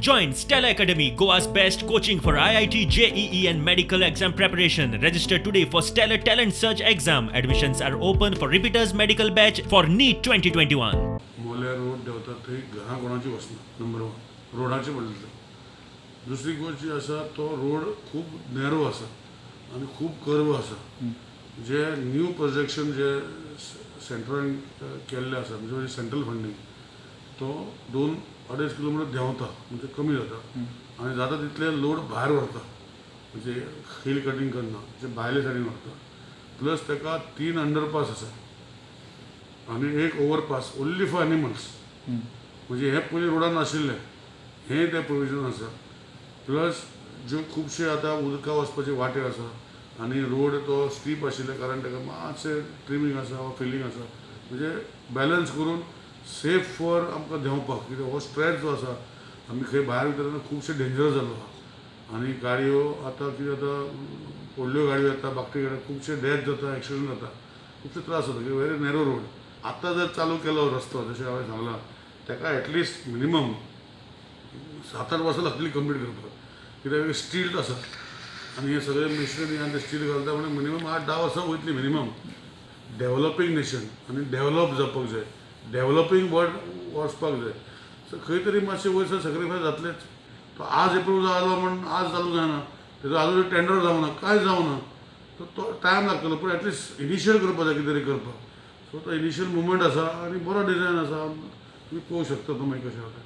Join Stella Academy, Goa's best coaching for IIT, JEE, and medical exam preparation. Register today for Stellar Talent Search exam. Admissions are open for repeaters medical batch for NEET 2021. Mollem road देंवता थंय घरां कोणाची वचना, number one रोडाचे म्हणलें तर. दुसरी गोश्ट जी आसा, तो रोड खूब नॅरो आसा आनी खूब कर्व आसा. जे न्यू प्रोजेक्शन जे सेंट्रान केल्ले आसा, म्हणजे सेंट्रल फंडींग, तो 2-2.5 किलोमिटर देंवता, म्हणजे कमी जाता आनी जाता तितले लोड भायर व्हरता, म्हणजे हिल कटींग करना, जे भायले सायडीन व्हरता. प्लस ताका तीन अंडरपास आसा आनी एक ओवरपास ओन्ली फॉर एनिमल्स. म्हणजे हें पयलीं रोडार नाशिल्लें, हें तें प्रोविजन आसा. प्लस ज्यो खुबशे आतां उदका वचपाचे वाटे आसा आनी रोड तो स्टीप आशिल्ल्या कारण ताका मातशें ट्रिमींग आसा वा फिलींग आसा, म्हणजे बॅलन्स करून सेफ फॉर आमकां देंवपाक. कित्याक हो स्ट्रेच जो आसा, आमी खंय भायर वयता तेन्ना खुबशे डेंजरस जाल्लो आहा आनी गाडयो आतां कितें जाता, व्हडल्यो गाडयो येता, बाकटी गाडयो, खुबशे डेथ जाता, एक्सिडंट जाता, खुबशे त्रास जाता कित्याक व्हेरी नॅरो रोड. आतां जर चालू केलो रस्तो, जशें हांवें सांगलां, ताका एटलिस्ट मिनिमम 7-8 वर्सां लागतलीं कंप्लीट करपाक, कित्याक स्टील आसा आनी हे सगळे मशिनरी आनी ते स्टील घालता म्हणून मिनिमम 8-10 वर्सां वयतलीं मिनिमम. डेव्हलपींग नेशन आनी डेव्हलप जावपाक जाय, डेव्हलपींग वर्ड वचपाक जाय. सो खंय तरी मातशें वयसर सॅक्रिफायस जातलेच. तो आज एप्रूव जालो म्हण आज चालू जायना, तेजो आजून टेंडर जावना, कांय जावना, तो तो टायम लागतलो, पूण एटलिस्ट इनिशियल करपाक जाय कितें तरी करपाक. सो तो इनिशियल मुवमेंट आसा आनी बरो डिजायन आसा. तुमी पळोवंक शकता तो मागीर कशें जाता.